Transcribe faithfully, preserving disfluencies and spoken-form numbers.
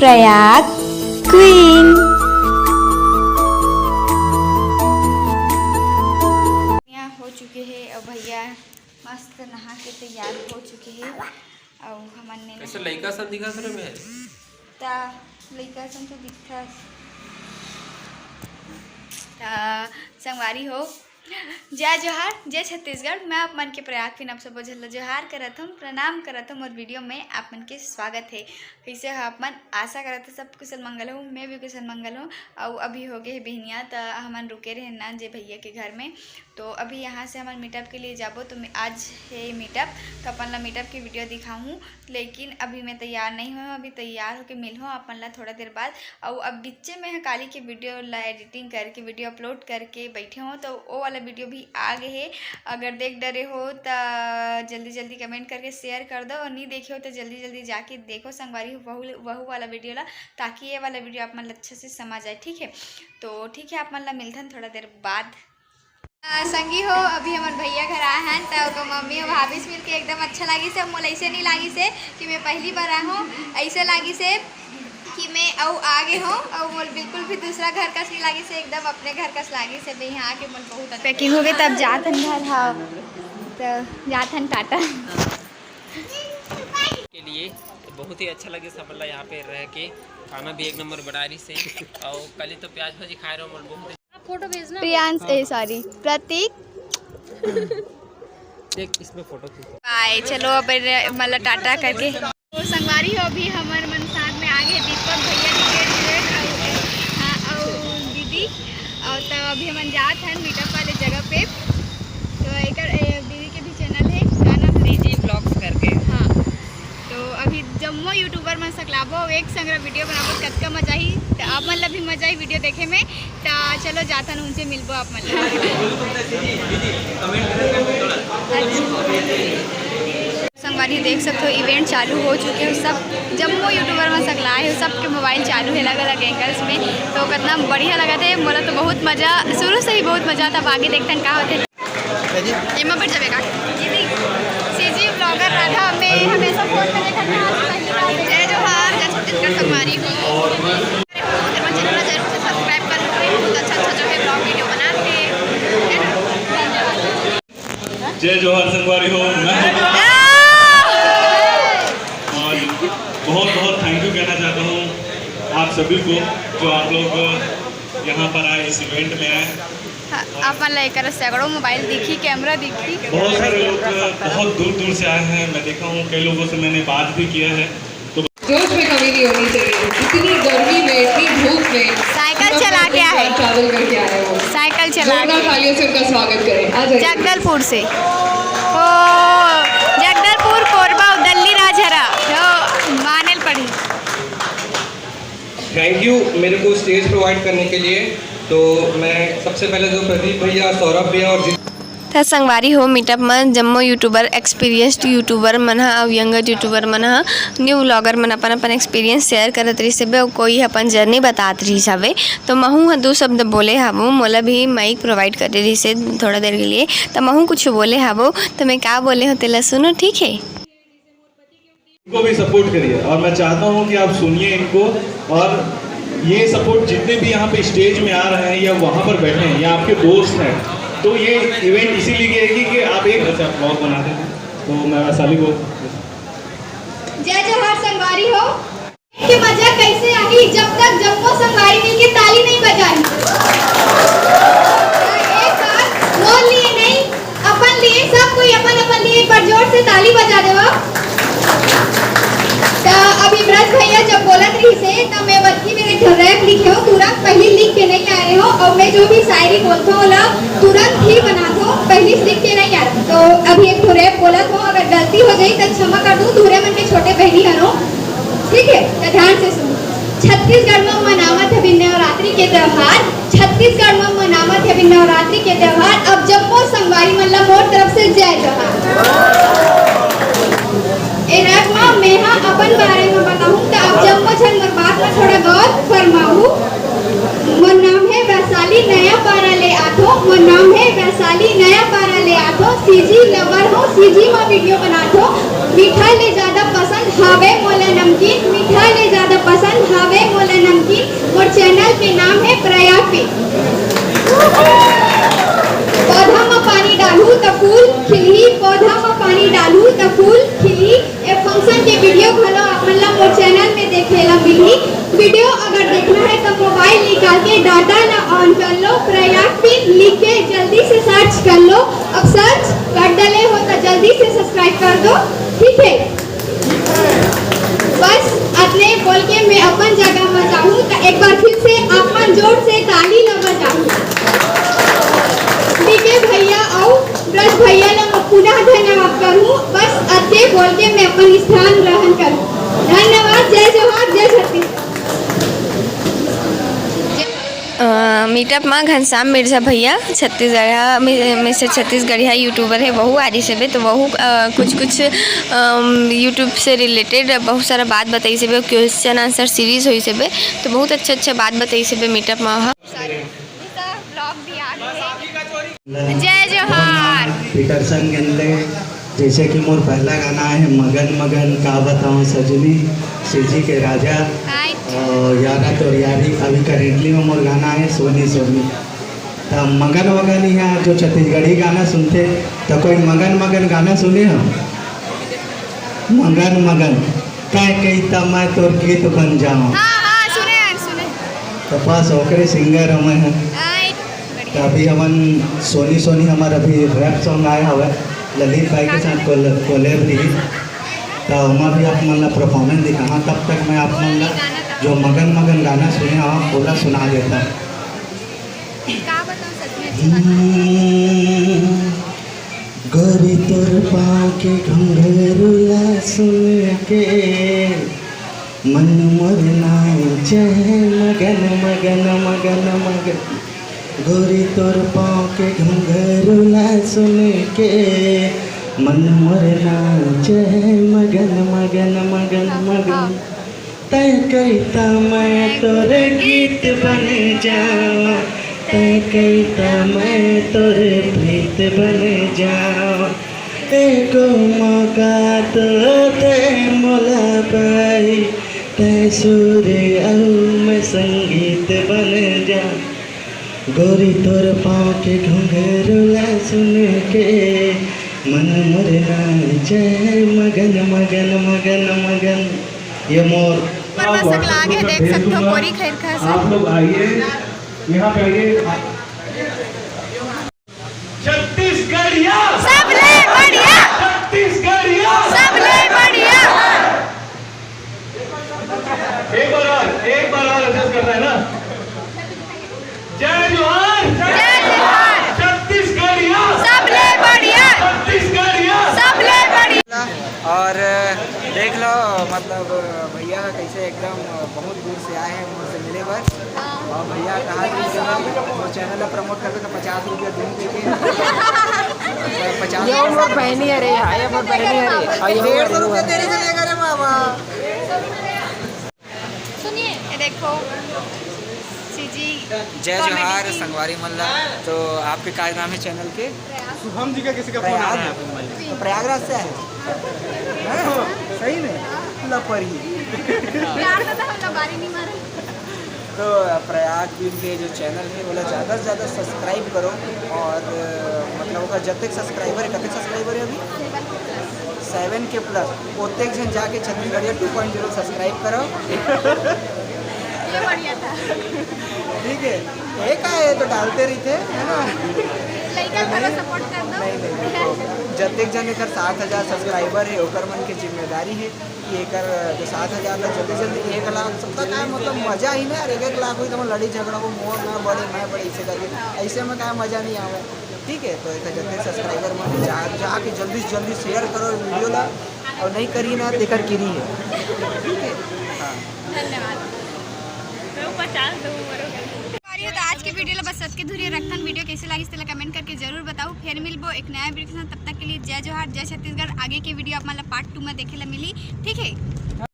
Prayag queen. यहाँ हो चुके हे अउ भैया मस्त नहा के तैयार हो चुके हे। अउ हमन ने कैसे नहा लइका सन दिखत रहे मैं? ता लइका सन तो दिखथस। ता संगवारी हो, जय जोहार, जय छत्तीसगढ़। मैं आप मन के प्रयाग क्वीन आप सबो झन ल जोहार करत हूँ, प्रणाम करत हूँ। मोर वीडियो में आप मन के स्वागत है। कैसे हो आप मन? आशा करत हूँ सब कुशल मंगल हो। मैं भी कुशल मंगल हूँ। अउ अभी हो गए बिहनिया, त हमन रुके रहे ना जे भैया के घर में, तो अभी यहाँ से हमन मीटअप के लिए जाबो। तो मे- आज है मीटअप, तो अपन ला मीटअप की वीडियो दिखाऊँ। लेकिन अभी मैं तैयार नहीं हुई हूँ, अभी तैयार होके मिलहूँ आप मन ला थोड़ा देर बाद। अउ अब बिच्चे में ह काली के वीडियो ला एडिटिंग करके, वीडियो अपलोड करके बैठे हो, तो वो वाला वीडियो भी आ गए है। अगर देख डरे हो त जल्दी जल्दी कमेंट करके शेयर कर दो, और नहीं देखे हो तो जल्दी जल्दी जाके देखो संगवारी हो, वहू वहू वाला वीडियो ला, ताकि ये वाला वीडियो आप मन ला अच्छा से समझ आए। ठीक है, तो ठीक है, आप मन ला मिलथन थोड़ा देर बाद। आ, संगी हो, अभी हमर भैया घर आए हन, त ओकर मम्मी अउ भाभी से मिलके एकदम अच्छा लागिस हे। मोला ऐसे नहीं लागिस हे कि मैं पहली बार आए हूँ, ऐसे लागिस हे कि मैं अउ आगे हूँ, अउ मोला बिल्कुल भी दूसरा घर कस नहीं लागिस हे, एकदम अपने घर कस लागिस हे। मैं यहाँ आके मोला बहुत अच्छा पैकिंग हो गई, तब जात हन घर। हाँ, तो जात हन, टाटा। के लिए तो बहुत ही अच्छा लगे सब ला यहाँ पे रह के। खाना भी एक नंबर बना रही से, और कल ही तो प्याज भाजी खाए रहो, मोला बहुत फोटो भेजना। प्रियांश, ए, सॉरी, प्रतीक। देख, इसमें फोटो खींच। बाय, चलो अब रे-, मतलब टाटा करके। तो संगवारी हो, अभी हमर मन साथ में आ गए दीपक भैया, टिकट, टिकट, अउ, हाँ, अउ दीदी, अउ तो अभी हमन जात हन मीटअप वाले जगह पे। तो एकर, ए, दीदी के भी चैनल है, का नाम है? सीजी व्लॉग्स करके। हाँ, तो अभी जम्मो यूट्यूबर मन सकलाबो, एक संग वीडियो बनाबो, कतका मजा ही। तो आप मन ला भी मजा ही वीडियो देखे में। तो चलो जाथन, उनसे मिलबो आप मन ला। संगवारी देख सकते हो, इवेंट चालू हो चुके हो, सब जम्मो यूट्यूबर मन सकलाए हो, सबके मोबाइल चालू है अलग-अलग एंगल्स में। तो कितना बढ़िया लगत है, मोला तो बहुत मजा, शुरू से ही बहुत मजा आता। अब आगे देखथन का होथे। एमा बैठ जाबे का? सीजी व्लॉगर राधा, मैं हमेशा फोन में देखत हूँ, आज पहली बार। जय जोहार, जय छत्तीसगढ़ संगवारी हो। जरूर से सब्सक्राइब कर लो, बहुत अच्छा अच्छा जो है व्लॉग वीडियो बनाते हैं, है ना? जय जोहार संगवारी हो, मैं और बहुत बहुत थैंक यू कहना चाहता हूँ आप सभी को, जो आप लोग यहाँ पर आए, इस इवेंट में आए। हाँ, आप मन ला एकर सैकड़ों मोबाइल दिखी, कैमरा दिखी। बहुत सारे लोग बहुत दूर दूर से आए हैं, मैं देखा हूँ कई लोगों से मैंने बात भी किया है। तो जोश में कमी नहीं होनी चाहिए, इतनी गर्मी में, इतनी धूप में साइकिल चला के आए। ट्रैवल करके आए हो। साइकिल चला जोरदार के। तालियों से उनका स्वागत करें। आ जाइए। जगदलपुर से। ओ, जगदलपुर, कोरबा, दल्ली, राजहरा। जो मानेल पड़ी। थैंक यू मेरे को स्टेज प्रोवाइड करने के लिए। तो मैं सबसे पहले जो प्रदीप भैया, सौरभ भैया और जित- त संगवारी हो, मीटअप म जम्मो यूट्यूबर, एक्सपीरियंस्ड यूट्यूबर मन ह अउ यंगर यूट्यूबर मन ह, न्यू व्लॉगर मन अपन अपन एक्सपीरियंस शेयर करत रहिस हवे अउ कोई ह अपन जर्नी बतात रहिस हवे। तो महू ह दू शब्द बोले हवो, मोला भी माइक प्रोवाइड करे रहिस हे थोड़ा देर के लिए, त महू कुछ बोले हवो। त मैं का बोले हो तेला सुनो, ठीक है? इनको भी सपोर्ट करिए और मैं चाहता हूँ कि आप सुनिए इनको। और ये सपोर्ट जितने भी यहाँ पे स्टेज में आ रहे हैं या वहाँ पर बैठे हैं या आपके दोस्त हैं, तो ये इवेंट इसीलिए है कि, कि आप एक अच्छा ब्लॉग बनाते हैं। तो मैं वैशाली को जय जोहार संगवारी हो। कि मजा कैसे आही जब तक जम्मो संगवारी मिलके ताली नहीं बजाही। एक बार मोर लिए नहीं, अपन लिए, सब कोई अपन अपन लिए एक बार जोर से ताली बजा देवा। त अभी ब्रज भैया जब बोलत रहिस हे, त मैं बल्कि मेरे घर रैप लिखे हो, तुरंत पहली लिख के नहीं आ रहे हो, और मैं जो भी शायरी बोलता हूँ, ओला तुरंत ही बना दो, पहली लिख के नहीं आ रहे। तो अभी एक ठो रैप बोलत हो, अगर गलती हो जाई, त क्षमा कर दो, धुरे मन के छोटे बहनी हरो। ठीक है, तो ध्यान से सुनो। छत्तीसगढ़ में मनावत है बिन नवरात्रि के त्योहार, छत्तीसगढ़ में मनावत है बिन नवरात्रि के त्योहार। अब जम्मो संगवारी मन ला मोर तरफ से जय जोहार। ए रैप में मैं हा अपन बारे में बताहूँ, तो आप जम्मो झन मोर बात में थोड़ा गौर फरमाहू। मोर नाम है वैशाली, नया पारा ले आथो। मोर नाम है वैशाली, नया पारा ले आथो। सीजी लवर हो, सीजी में वीडियो बनाथो। मीठा ले ज्यादा पसंद हावे मोला नमकीन, मीठा ले ज्यादा पसंद वीडियो अगर देखना है तो मोबाइल निकाल के डाटा ला ऑन कर लो, प्रयाग पिन लिख के जल्दी से सर्च कर लो। अब सर्च कर डले हो तो जल्दी से सब्सक्राइब कर दो, ठीक है। बस अतने बोल के मैं अपन जगह में जाऊँ तो एक बार फिर से अपन जोर से ताली ला बजाऊँ। डीके भैया अउ ब्रज भैया ला मैं पुनः धन्यवाद करूँ। बस अतने बोल के मैं अपन स्थान ग्रहण करूँ। धन्यवाद। जय जोहार, जय छत्तीसगढ़। मीटअप मा घनश्याम मिर्जा भैया, छत्तीसगढ़िया, मिस्टर छत्तीसगढ़िया यूट्यूबर है, वहू आ रही से बे, तो वहू अ, कुछ कुछ यूट्यूब से रिलेटेड बहुत सारा बात बताई से बे, क्वेश्चन आंसर सीरीज हुई से बे, तो बहुत अच्छा अच्छा बात बताई से बे मीटअप मा। जय जोहार। पीटरसन गेंदे। जैसे कि मोर पहला गाना है मगन मगन का बताऊं सजनी, सीजी के राजा। और यारा तोर यारी, अभी करेंटली में मोर गाना है सोनी सोनी। तो मगन मगन यहाँ जो छत्तीसगढ़ी गाना सुनते, तो कोई मगन मगन गाना सुने हो? मगन मगन। तय कही त मैं तोर गीत बन जाऊं। हाँ हाँ, सुने हैं, सुने। तो बस ओकरे सिंगर हमें हैं। तो अभी हमन सोनी सोनी हमार अभी रैप सॉन्ग आया हुआ है ललित भाई के साथ कोलैब रही। तो हम अभी आप मन ला परफॉर्मेंस दिखाना, तब तक मैं आप मन ला जो मगन मगन गाना सुने हो, ओला सुना देता। का बताऊं, सच में अच्छा लगा। गोरी तोर पाँव के घुंघरू ला सुन के मन मोर नाचे मगन मगन मगन मगन। गोरी तोर पाँव के घुंघरू ला सुन के मन मोर नाचे मगन मगन मगन मगन। तय कहिता मैं तोर गीत बन जाऊं, तय कहिता मैं तोर प्रीत बन जाऊं। एको मौका तो दे मोला भाई, तय सुर अउ मैं संगीत बन जाऊं। गोरी तोर पाँव के घुंघरू ला सुन के मन मोर नाचे मगन मगन मगन मगन। ये मोर ऊपर में सकला आगे देख सकते हो, बोरी खैर खा से। आप लोग आइए, यहाँ पे आइए। छत्तीसगढ़िया, सबले बढ़िया, छत्तीसगढ़िया। सबले बढ़िया। एक बार और, एक बार और एडजस्ट करना है ना। जय जोहार, जय जोहार। छत्तीसगढ़िया, सबले बढ़िया, छत्तीसगढ़िया। सबले बढ़िया। और देख लो, मतलब, भैया कैसे एकदम बहुत दूर से आए हैं मुझसे मिले बर। और भैया कहा कि चैनल ला प्रमोट करबे तो पचास रुपया दूँ देके। पचास ये मोर बहनी है रे, हाँ, ये मोर बहनी है रे। हाँ, ये मोर डेढ़ सौ बहनी रुपया है। तेरे से लेगा रे बाबा। सुनिए, ये देखो सीजी जय जोहार संगवारी मन ला। तो आपके का नाम है चैनल के? शुभम जी का किसी का फोन आ रहा है आपको मोबाइल में? तो प्रयागराज से आए हैं? हाँ, सही में? लपरी। प्यार से तो हम लोग बारी नहीं मारे। तो प्रयाग बीन के जो चैनल है, ओला ज़्यादा से ज़्यादा सब्सक्राइब करो। और अ, मतलब, ओकर जतेक सब्सक्राइबर है, कतेक सब्सक्राइबर है अभी? सेवन के प्लस। ओतेक झन जाके छत्तीसगढ़िया टू पॉइंट ज़ीरो सब्सक्राइब करो। ये बढ़िया था। ठीक है, ये का है तो डालते रहिथे, है ना? लइका करो, सपोर्ट कर दो। नहीं, नहीं, नहीं। जतेक जन एकर सात हजार सब्सक्राइबर है, ओकर मन के जिम्मेदारी है कि एकर जो सात हजार ला जल्दी जल्दी एक लाख, सबका का मतलब मजा ही ना यार, एक एक लाख हुई तो लड़ी झगड़ा हो, मोर मैं बड़े, मैं बड़े, इसे करके, ऐसे में का मजा नहीं आवे। ठीक है, तो एकर जल्दी सब्सक्राइबर मन जा, जाके जल्दी से जल्दी शेयर करो वीडियो ला, और नहीं करी ना तो एकर किरी है। ठीक है, हाँ। धन्यवाद। तो पचास दो उम्र हो गया। तो आज के वीडियो ला बस सबके धुरिया रखथन। वीडियो कैसे लागिस तेला कमेंट करके जरूर बताओ। फिर मिलबो एक नया वीडियो के साथ, तब तक के लिए जय जोहार, जय छत्तीसगढ़। आगे के वीडियो आप मन ला पार्ट टू में देखे ला मिली, ठीक है।